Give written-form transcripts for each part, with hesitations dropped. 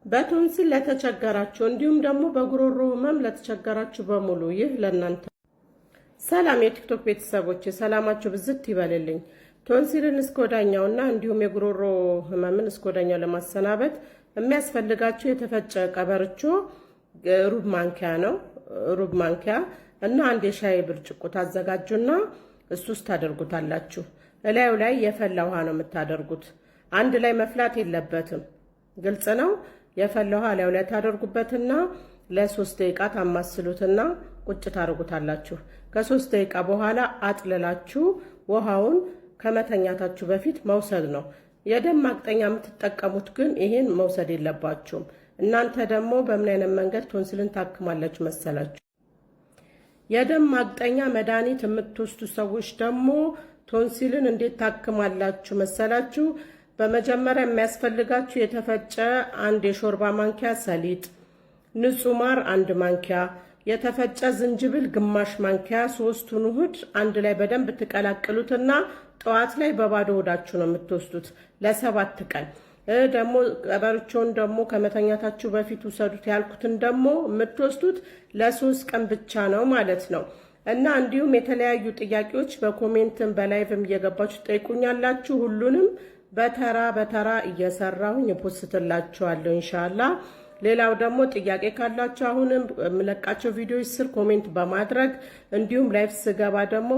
በቶንሲል ለተቸገራችሁ እንዲሁም ደግሞ በጉሮሮ ህመም ለተቸገራችሁ በሙሉ ይህ ለእናንተ። ሰላም የቲክቶክ ቤተሰቦች፣ ሰላማችሁ ብዝት ይበልልኝ። ቶንሲልን እስከ ወዳኛውና እንዲሁም የጉሮሮ ህመምን እስከ ወዳኛው ለማሰናበት የሚያስፈልጋችሁ የተፈጨ ቀበርቾ ሩብ ማንኪያ ነው። ሩብ ማንኪያ እና አንድ የሻይ ብርጭቆ ታዘጋጁና እሱ ውስጥ ታደርጉታላችሁ። እላዩ ላይ የፈላ ውሃ ነው የምታደርጉት። አንድ ላይ መፍላት የለበትም። ግልጽ ነው። የፈላ ውሃ እላዩ ላይ ታደርጉበትና ለ3 ደቂቃ ታማስሉትና ቁጭ ታደርጉታላችሁ። ከ3 ደቂቃ በኋላ አጥልላችሁ ውሃውን ከመተኛታችሁ በፊት መውሰድ ነው። የደም ማቅጠኛ የምትጠቀሙት ግን ይሄን መውሰድ የለባችሁም። እናንተ ደግሞ በምን አይነት መንገድ ቶንሲልን ታክማላችሁ መሰላችሁ? የደም ማቅጠኛ መድኃኒት የምትወስዱ ሰዎች ደግሞ ቶንሲልን እንዴት ታክማላችሁ መሰላችሁ? በመጀመሪያ የሚያስፈልጋችሁ የተፈጨ አንድ የሾርባ ማንኪያ ሰሊጥ፣ ንጹህ ማር አንድ ማንኪያ፣ የተፈጨ ዝንጅብል ግማሽ ማንኪያ፣ ሶስቱን ውህድ አንድ ላይ በደንብ ትቀላቅሉትና ጠዋት ላይ በባዶ ሆዳችሁ ነው የምትወስዱት ለ7 ቀን። ደግሞ ቀበርቾን ደግሞ ከመተኛታችሁ በፊት ውሰዱት ያልኩትን ደግሞ የምትወስዱት ለ3 ቀን ብቻ ነው ማለት ነው። እና እንዲሁም የተለያዩ ጥያቄዎች በ comment ም በ live ም እየገባችሁ ትጠይቁኛላችሁ። ሁሉንም በተራ በተራ እየሰራሁኝ post ላችኋለሁ ኢንሻላ። ሌላው ደግሞ ጥያቄ ካላችሁ አሁንም የምለቃቸው ቪዲዮዎች ስር comment በማድረግ እንዲሁም live ስገባ ደግሞ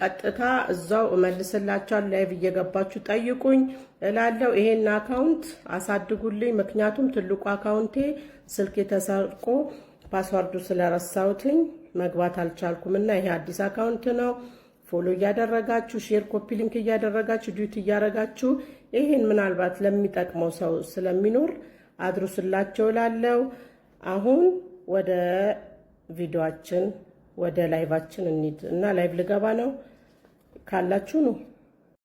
ቀጥታ እዛው እመልስላችኋለሁ። Live እየገባችሁ ጠይቁኝ እላለሁ። ይሄን account አሳድጉልኝ። ምክንያቱም ትልቁ account ኤ ስልክ ተሰርቆ password ኡ ስለረሳሁትኝ መግባት አልቻልኩም እና ይሄ አዲስ account ነው። Follow እያደረጋችሁ፣ share፣ copy link እያደረጋችሁ፣ duet እያደረጋችሁ ይሄን ምናልባት ለሚጠቅመው ሰው ስለሚኖር አድርሱላቸው እላለሁ። አሁን ወደ ቪዲዮአችን ወደ live ኣችን እንሂድ እና live ልገባ ነው ካላችሁ ነው።